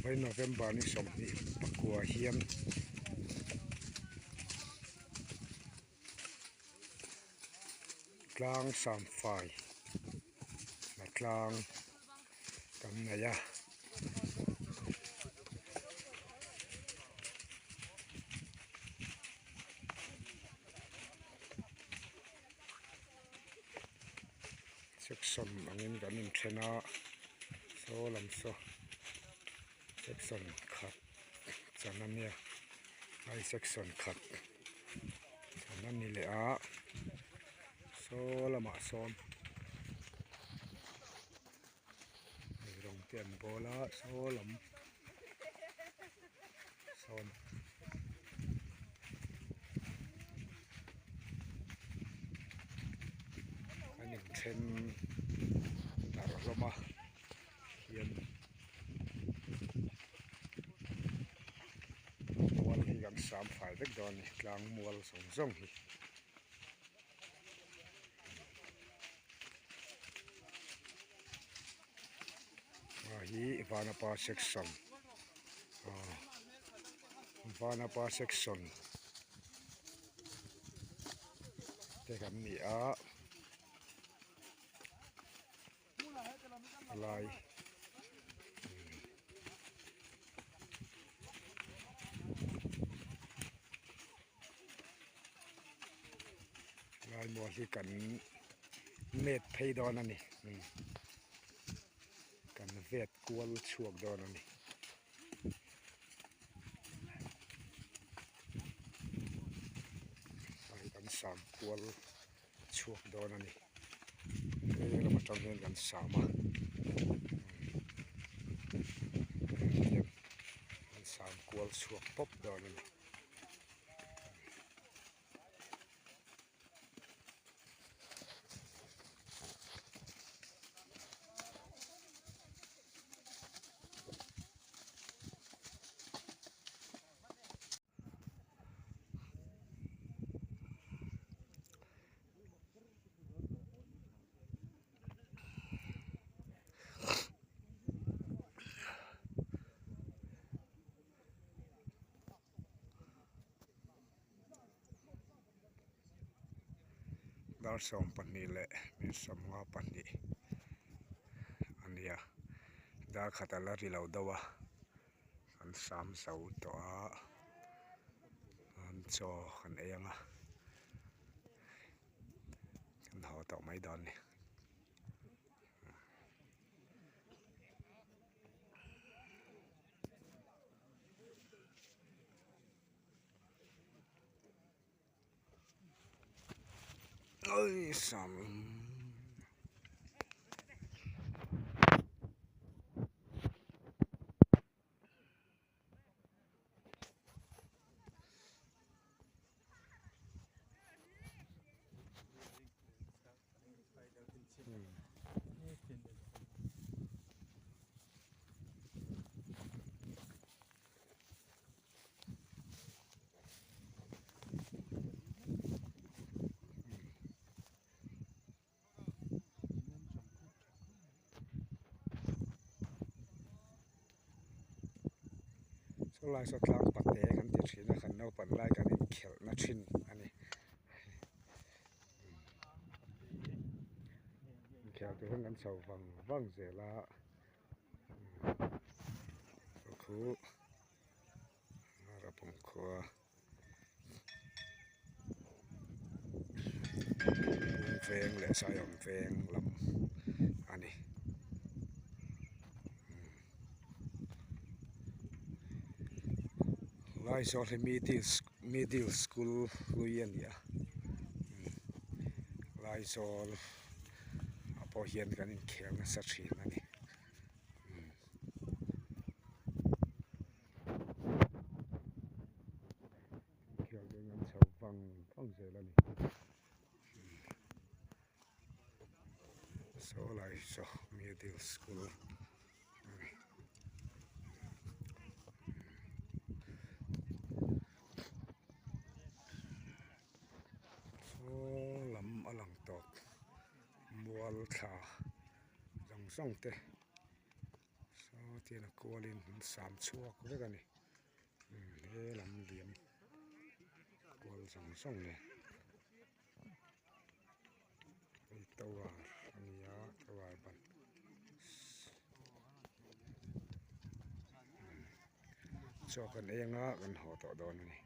Vawiin November ni sawmhnih pakua hian tlang samfai la tlang kan nei a. Section angin kan inthen a saw lam saw section khat chan a nia hei section khat chan a ni leh a saw lamah sawn eirawng te an bawl a saw lam sawn. An inthen darh hlawm a hian mual hi kan sam fai vek dawn a ni tlang mual zawng zawng hi. A hi Vanapa section ah Vanapa section te kan ni a lai. Laimual hi kan met phei dawn a ni kan vet kual chhuak dawn a ni. Hei kan sam kual chhuak dawn a ni hei lam atang hian kan sam a kan sam kual chhuak pawp dawn a ni. Dar 12 leh minute 52 a nia dar khat a la ri lo deuh a an sam zo tawh a an chaw an ei ang a an haw tawh mai dawn a ni. Saw lai saw tlang pate kan ti thin a kan naupang lai kan inkhelh na thin a ni inkhelh tur hian kan chho vang vang zel a khu rapawm khua veng leh saiawm veng lam a ni. Laizawl hi middle school hlui a ni a Laizawl ah pawh hian kan inkhel nasa thin a ni. Inkhel te an chho vang vang zel a ni. Saw lai saw middle school a ni. Saw lam a lang tawp mual thla zawng zawng te. Tian a kualin an sam chhuak vek a ni he lam liam kual zawng zawng nen hei tower a ni a tower ban chaw kan eng a kan haw tawh dawn a ni.